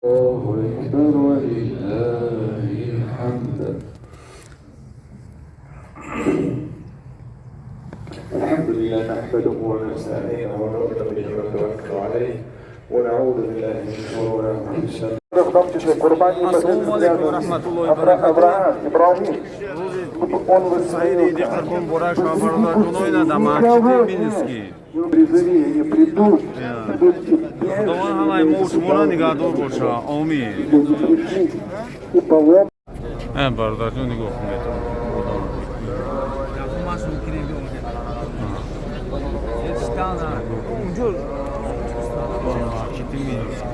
الله أكبر ولله الحمد. الحمد لله نحمده ونستعينه ونؤمن به ونتوكل عليه ونعوذ بالله من شرور انفسنا. В том числе Курбани. Ассалому алайкум ва раҳматуллоҳи ва баракатуҳ. Авраам, Ибраҳим, он Саиди иди Қурбон Борак ва бародарони дар масҷиди Минский. Призыви, они придут, придут и Худованд ҳамаи мо шуморо нигаҳдор боша. Омин. Люди пришли и полом Бародарҷон, нигоҳ кунед. Одам. Маш мумкин биомадем. Унҷо. Масҷиди Минск.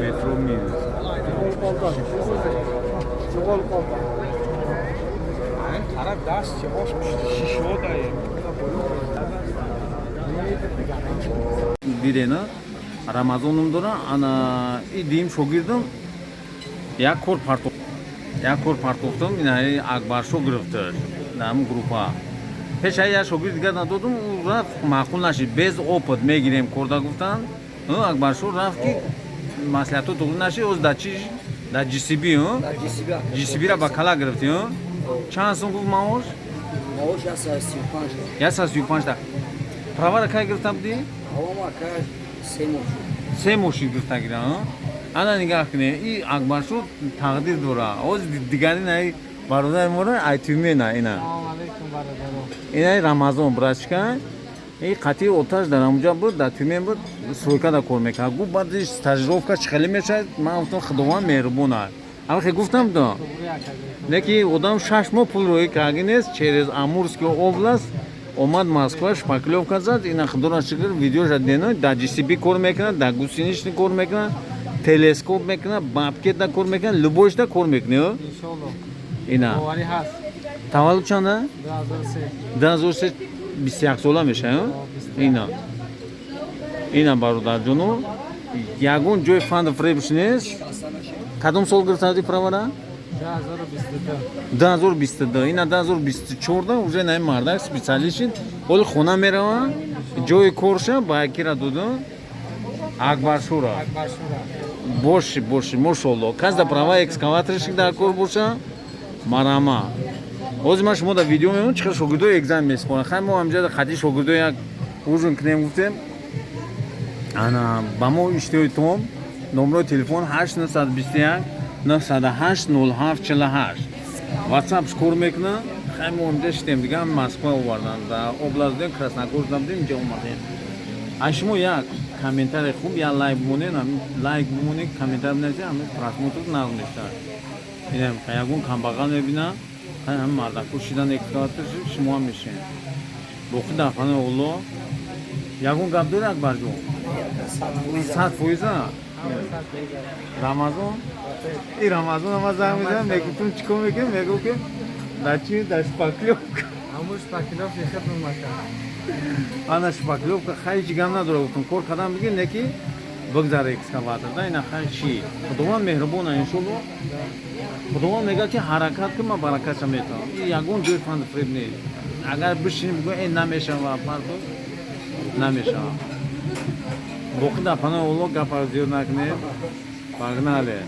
Метро Минск. Тараф даст чиҳош шишо даем. Дидена, Рамазоном дора, ана и дим шогирдам як кор парто, як кор партофтам, ина Акбаршо гирифташ дар ҳамин группа. Пеш ай як шогирд дигар надодум, ӯ рафт, маъқул нашид. Без опыт мегирем корда гуфтанд. Акбаршо рафт, ки маслиҳатҳо туғри нашид. Оз дар чи, дар ГСБ, ГСБ-ра ба кала гирифтӣ. Чанд сум гуфт маош? Маош 135. 135 та. Правара кай гирифта будӣ? Ҳавома ка 3 моҳ шуд. 3 моҳ шид гирифта гира. Ана нигаҳ кунед, и Акбаршо тақдир дора. Оз дигари наи бародари моро айтюмена ина. Салом алейкум, бародаро. Ина Рамазон братчика, и қатъи оташ дар ҳамуҷа буд, дар Тюмен буд, стройкада кор мекард. Гуфт, баъди стажировка чӣ хеле мешавад? Ман гуфтам, Худованд меҳрубон аст. Ҳамахе гуфтам до. Не ки одам 6 моҳ пул роӣ карги нест, через Амурский область омад Москва, шпаклёвка зад. Ина, худоро шукр, видеоша дено, дар ГСБ кор мекунад, дар гусеничный кор мекунад, телескоп мекунад, бобкатда кор мекунад, любойшда кор мекунад. Иншолло. Ина. Боварӣ ҳаст. Таваллуд чанда? 2003. 2003, 21 сола мешавад. Ина, ина, бародарҷону, ягон ҷои фанду фребш нест. Кадом сол гирифтади правара? 2022. 2022. Ина, 2024 уже наи мардак специалист шид. Ҳоли хона мерава, ҷои корша ба якира доду, Акбаршура. Акбаршура. Боши, боши, мошолло. Кас да права экскаваторщик дар кор боша, марама. Ҳозир ман шумо дар видео мемонам, чӣ хел шогирдои экзамен месупоранд. Хай, мо ҳамҷа қати шогирдо як ужин кунем гуфтем. Ана ба мо иштиҳои том, номрои телефон 8921 908 07 48, ватсап кор мекунад. Хай, мо ҳамҷа шидем, дига Москва овардан, дар область будем, Красногорск будем, инҷа омадем. Аз шумо як комментарий хуб, як лайк бимонед, лайк бимонед, комментарий бинависед, ҳамин просмотр нағз мешавад. Инам ягон камбағал мебинам, ҳам мардаку шидан, экскаватор, шумо ҳам мешинед. Боқӣ дар панои Олло. Ягон гап дори, Акбарҷон? 100%. Рамазон, и Рамазон ама занг мезанам, мегуфтум, чӣ кор мекунем, мегӯ ки дар чи, дар шпаклёвка. Ҳамун шпаклёвки хидмат мака. Ана шпаклёвка, хай, ҳеҷ гап надора, гуфтум, кор кардам бигир, не ки бигзара экскаватор да. Ина, хай, чӣ, Худованд меҳрубона, иншолло. Худованд мегӯяд, ки ҳаракат кун, ман баракатша метавам. И ягон ҷои фанду фреб нест. Агар бишинӣ, бигӯ, э, намешава, парту намешава. Боқӣ дар панои Олло, гапа зиёд накунед. Погнали.